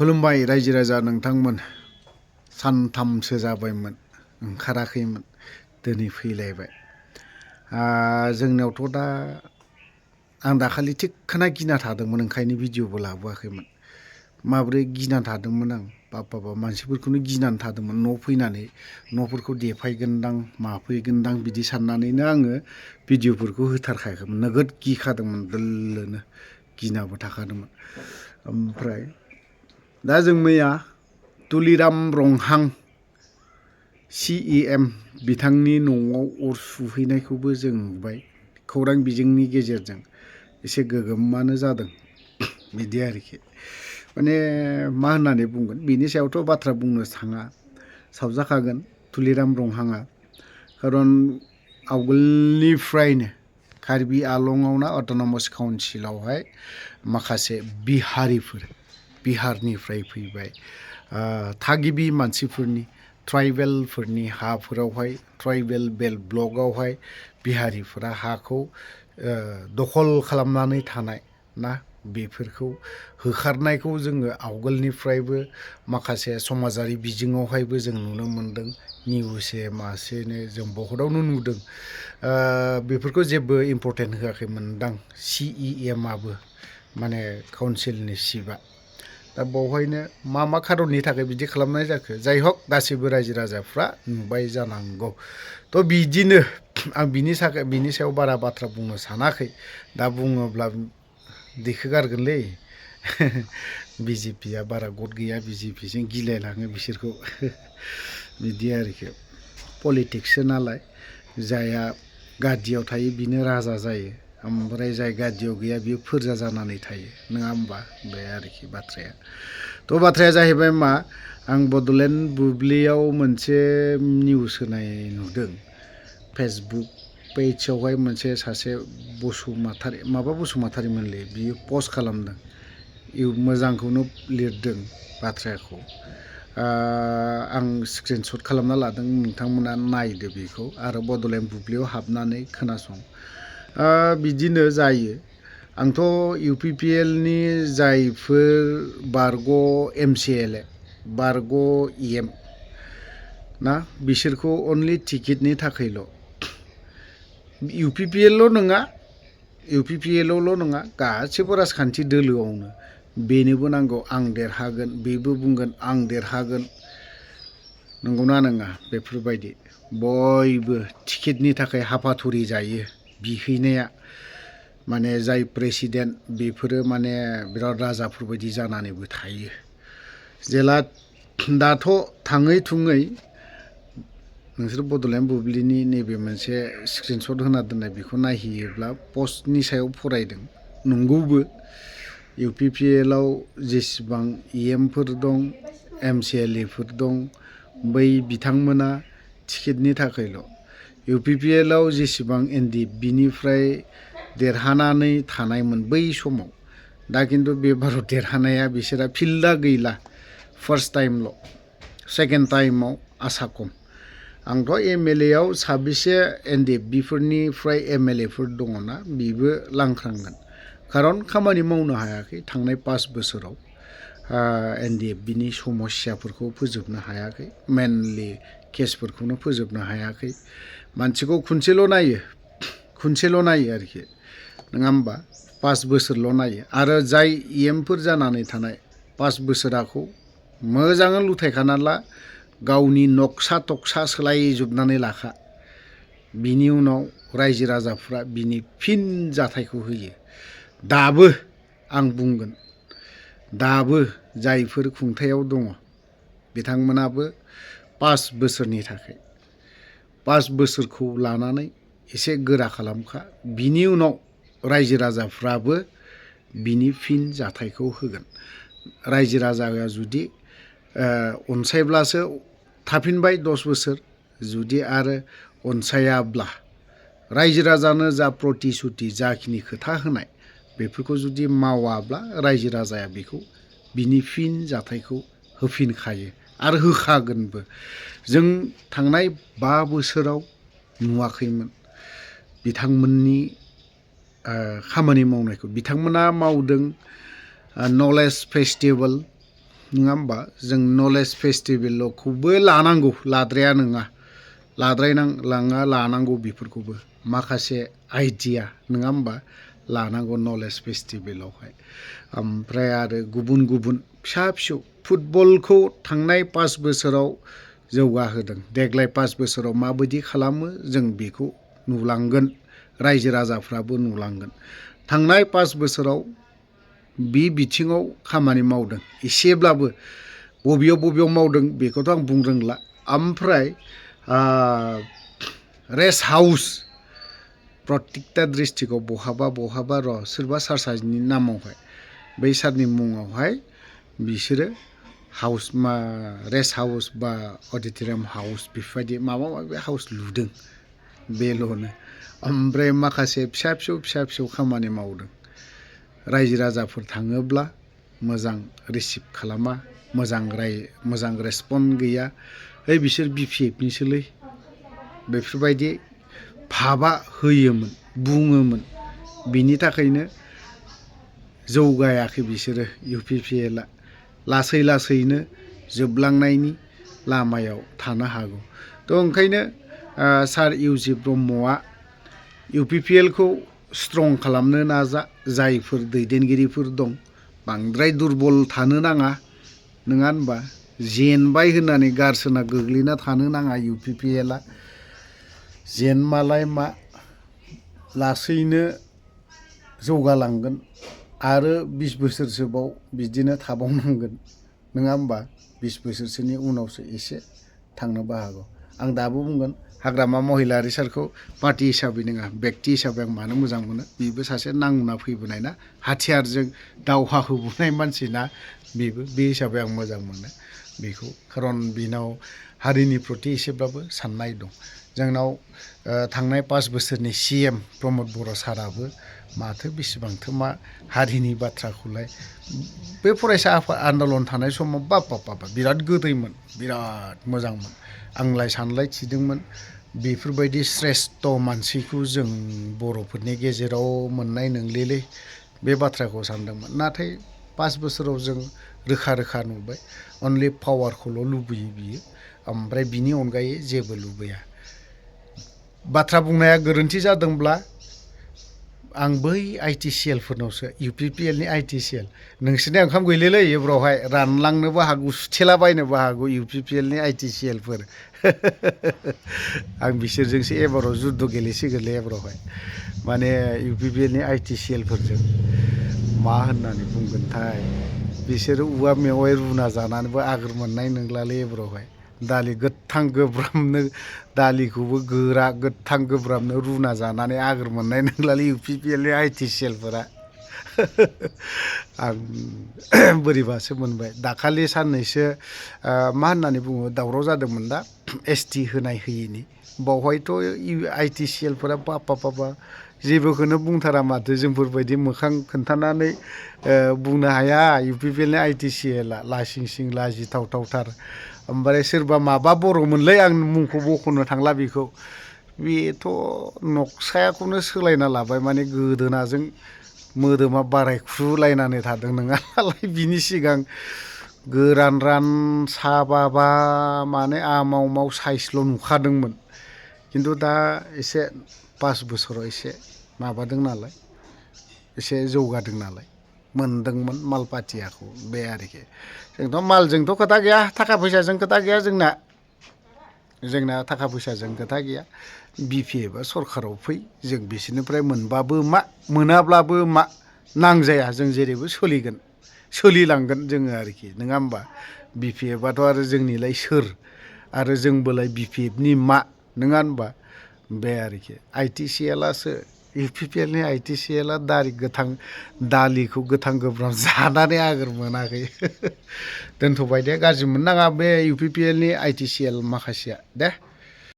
खुलुमबाय रायजो राजा नोंथांमोन सानथामसो जाबायमोन ओंखाराखैमोन दिनै फैलायबाय जोंनियावथ' दा आं दाखालि थिगखोना गिना थादोंमोन ओंखायनो भिडिअबो लाबोआखैमोन माब्रै गिना थादोंमोन आं बाबा मानसिफोरखौनो गिनानै थादोंमोन न' फैनानै न'फोरखौ देफायगोनदां माफैगोनदां बिदि साननानैनो आङो भिडिअफोरखौ होथारखायाखैमोन नोगोद गिखादोंमोन दोल्लोनो गिनाबो थाखादोंमोन ओमफ्राय दा जों मैया तुलिराम ब्रह्मां CEM बिथांनि न'आव अर सुहैनायखौबो जों नुबाय खौरां बिजोंनि गेजेरजों एसे गोगोमानो जादों बिदि आरोखि माने मा होननानै बुंगोन बिनि सायावथ' बाथ्रा बुंनो थाङा सावजाखागोन तुलिराम ब्रह्माङा खारन आवगोलनिफ्रायनो कार्बि आलंआवना अट'नमास काउन्सिलावहाय माखासे बिहारनिफ्राय फैबाय थागिबि मानसिफोरनि ट्राइबेलफोरनि हाफोरावहाय ट्राइबेल बेल्ट ब्लकआवहाय बिहारिफोरा हाखौ दखल खालामनानै थानाय ना बेफोरखौ होखारनायखौ जोङो आवगोलनिफ्रायबो माखासे समाजारि बिजोङावहायबो जों नुनो मोनदों निउसे मासेनो जों बहुदावनो नुदों बेफोरखौ जेबो इम्परटेन्ट होआखैमोनदां CEM आबो माने काउन्सिलनि सिटआ दा बेवहायनो मा खारननि थाखाय बिदि खालामनाय जाखो जाय हक गासैबो रायजो राजाफ्रा नुबाय जानांगौ थ' बिदिनो आं बिनि सायाव बारा बाथ्रा बुंनो सानाखै दा बुङोब्ला दिखोगारगोनलै BJPआ बारा गद गैया BJPजों गिलायलाङो बिसोरखौ बिदि आरोखि पलिटिक्ससो नालाय जायहा गादियाव थायो बिनो राजा जायो ओमफ्राय जाय गादियाव गैया बियो फोरजा जानानै थायो नङा होमबा बे आरोखि बाथ्राया थ' बाथ्राया जाहैबाय मा आं बड'लेण्ड बुब्लियाव मोनसे निउस होनाय नुदों फेसबुक पेजआवहाय मोनसे सासे बसुमतारिमोनलै बियो पस्ट खालामदों मोजांखौनो लिरदों बाथ्राखौ आं स्क्रिनशट खालामना लादों नोंथांमोना नायदो बेखौ आरो बड'लेण्ड बुब्लियाव हाबनानै खोनासं बिदिनो जायो आंथ' UPPLनि जायफोर बारग' MCLA बारग' EM ना बिसोरखौ अनलि टिकेटनि थाखायल' UPPLल' नङा गासिबो राजखान्थि दोलोआवनो बेनोबो नांगौ आं देरहागोन बेबो बुंगोन आं देरहागोन नंगौना नङा बेफोरबायदि बयबो टिकेटनि थाखाय हाफाथुरि जायो बिहैनाया माने जाय प्रेसिडेन्ट बेफोरो माने बिराद राजाफोरबायदि जानानैबो थायो जेला दाथ' थाङै थुङै नोंसोर बड'लेण्ड बुब्लिनि नैबे मोनसे स्क्रिनशट होना दोननाय बेखौ नायहैयोब्ला पस्टनि सायाव फरायदों नंगौबो UPPLआव जेसेबां EMफोर दं MCLAफोर दं बै बिथांमोना टिकेटनि थाखायल' UPPLआव जेसेबां NDFBनिफ्राय देरहानानै थानायमोन बै समाव दा खिन्थु बे भारत देरहानाया बिसोरा फिल्डआ गैला फार्स्ट टाइमल' सेकेन्ड टाइमाव आसा खम आंथ' MLAआव साबेसे NDFBफोरनिफ्राय MLAफोर दङना बेबो लांख्रांगोन खारन खामानि मावनो हायाखै थांनाय 5 बोसोराव NDFBनि समस्याफोरखौ फोजोबनो हायाखै मेनलि केसफोरखौनो फोजोबनो हायाखै मानसिखौ खनसेल' नायो आरोखि नङा होमबा 5 बोसोरल' नायो आरो जाय EMफोर जानानै थानाय 5 बोसोराखौ मोजाङै लुथायखाना ला गावनि नक्सा टक्सा सोलायजोबनानै लाखा बिनि उनाव रायजो राजाफ्रा बिनि फिन जाथायखौ होयो दाबो आं बुंगोन दाबो जायफोर खुंथायाव दङ बिथांमोनाबो 5 बोसोरनि थाखाय 5 बोसोरखौ लानानै एसे गोरा खालामखा बिनि उनाव रायजो राजाफ्राबो बिनि फिन जाथायखौ होगोन रायजो राजाया जुदि अनसायब्लासो थाफिनबाय 10 बोसोर जुदि आरो अनसायाब्ला रायजो राजानो जा प्रतिश्रुति जाखिनि खोथा होनाय बेफोरखौ जुदि मावाब्ला रायजो राजाया बेखौ बिनि फिन जाथायखौ होफिनखायो आरो होखागोनबो जों थांनाय 5 बोसोराव नुवाखैमोन बिथांमोननि खामानि मावनायखौ बिथांमोना मावदों नलेज फेस्टिभेल नङा होमबा जों नलेज फेस्टिभेलखौबो लानांगौ लाद्राया नङा लानांगौ बेफोरखौबो माखासे आइडिया नङा होमबा लानांगौ नलेज फेस्टिभेलावहाय ओमफ्राय आरो गुबुन गुबुन फिसा फिसौ फुटबलखौ थांनाय 5 बोसोराव जौगाहोदों देग्लाय 5 बोसोराव माबायदि खालामो जों बेखौ नुलांगोन रायजो राजाफ्राबो नुलांगोन थांनाय 5 बोसोराव बे बिथिङाव खामानि मावदों एसेब्लाबो बबेयाव मावदों बेखौथ' आं बुंनो रोंला ओमफ्राय रेस्ट हाउस प्रत्येकटा डिस्ट्रिक्टआव बहाबा सोरबा सारनि नामावहाय बै सारनि मुङावहाय बिसोरो हाउस रेस्ट हाउस बा अडिट'रियाम हाउस बेफोरबायदि माबा माबि हाउस लुदों बेल'नो ओमफ्राय माखासे फिसा फिसौ खामानि मावदों रायजो राजाफोर थाङोब्ला मोजां रिसिभ खालामा मोजां रेसपन्स गैया बिसोर BPFनिसोलै बेफोरबायदि भाबा होयोमोन बुङोमोन बिनि थाखायनो जौगायाखै बिसोरो UPPLआ लासैनो जोबलांनायनि लामायाव थानो हागौ थ' ओंखायनो सार UG ब्रह्मआ UPPLखौ स्ट्रं खालामनो नाजा जायफोर दैदेनगिरिफोर दं बांद्राय दुरबल थानो नाङा नङा होनबा जेनबाय होननानै गारसोना गोग्लैना थानो नाङा UPPLआ जेनमालाय मा लासैनो जौगालांगोन आरो 20 बोसोरसोबाव बिदिनो थाबावनांगोन नङा होमबा 20 बोसोरसोनि उनावसो एसे थांनोबो हागौ आं दाबो बुंगोन हाग्रामा महिलारि सारखौ पार्टि हिसाबै नङा व्यक्ति हिसाबै आं मानो मोजां मोनो बेबो सासे नांना फैबोनाय ना हाथियारजों दावहा होबोनाय मानसि ना बेबो बे हिसाबै आं मोजां मोनो बेखौ खारन बिनाव हारिनि प्रति एसेब्लाबो साननाय दं जोंनाव थांनाय 5 बोसोरनि CM प्रमद बर' साराबो माथो बेसेबांथो मा हारिनि बाथ्राखौलाय बे फरायसा आफाद आन्दलन थानाय समाव बाब बिराद गोदैमोन बिराद मोजांमोन आंलाय सानलाय थिदोंमोन बेफोरबायदि श्रेष्ठ मानसिखौ जों बर'फोरनि गेजेराव मोननाय नंलेलै बे बाथ्राखौ सानदोंमोन नाथाय 5 बोसोराव जों रोखा नुबाय अनलि पावारखौल' लुबैयो बियो ओमफ्राय बिनि अनगायै जेबो लुबैया बाथ्रा बुंनाया गोरोन्थि जादोंब्ला आं बै ITCL फोरनावसो UPPLनि ITCL नोंसोरनि ओंखाम गैलेलै एब्रावहाय रानलांनोबो हागौ सुथेलाबायनोबो हागौ UPPLनि ITCL फोर आं बिसोरजोंसो एबाराव जुद्ध गेलेसिगोनलै एबारावहाय माने UPPLनि ITCL फोरजों मा होननानै बुंगोनथाय बिसोरो औवा मेवाइ रुना जानानैबो आगोर मोननाय नंलालै एबारावहाय दालि गोथां गोब्राबनो दालिखौबो गोरा गोथां गोब्राबनो रुना जानानै आगोर मोननाय नंलालै UPPLनि ITCL फोरा आं बोरैबासो मोनबाय दाखालि साननैसो मा होननानै बुङो दावराव जादोंमोन दा ST होनाय होयिनि बावहायथ' ITCL फोरा बाबा जेबोखौनो बुंथारा माथो जोंफोरबायदि मोखां खोन्थानानै बुंनो हाया UPPLनि ITCLआ लासिं लाजिथावथार ओमफ्राय सोरबा माबा बर'मोनलै आं मुंखौ बख'नो थांला बेखौ बेथ' नक्सायाखौनो सोलायना लाबाय माने गोदोनाजों मोदोमा बारायख्रुलायनानै थादों नङालाय बिनि सिगां गोरान साबाबा माने आमाव साइसल' नुखादोंमोन खिन्थु दा एसे 5 बोसोराव एसे माबादों नालाय एसे जौगादों नालाय मोनदोंमोन मालपाटियाखौ बे आरोखि जोंथ' मालजोंथ' खोथा गैया थाखा फैसाजों खोथा गैया जोंना थाखा फैसाजों खोथा गैया BPFआ सरखाराव फै जों बिसोरनिफ्राय मोनबाबो मा मोनाब्लाबो मा नांजाया जों जेरैबो सोलिलांगोन जोङो आरोखि नङा होमबा BPFआथ' आरो जोंनिलाय सोर आरो जोंबोलाय BPFनि मा नङा होनबा बे आरोखि ITCLआसो UPPLनि ITCLआ दालिखौ गोथां गोब्राब जानानै आगोर मोनाखै दोनथ'बाय दे गाज्रि मोननाङा बे UPPLनि ITCL माखासेया दे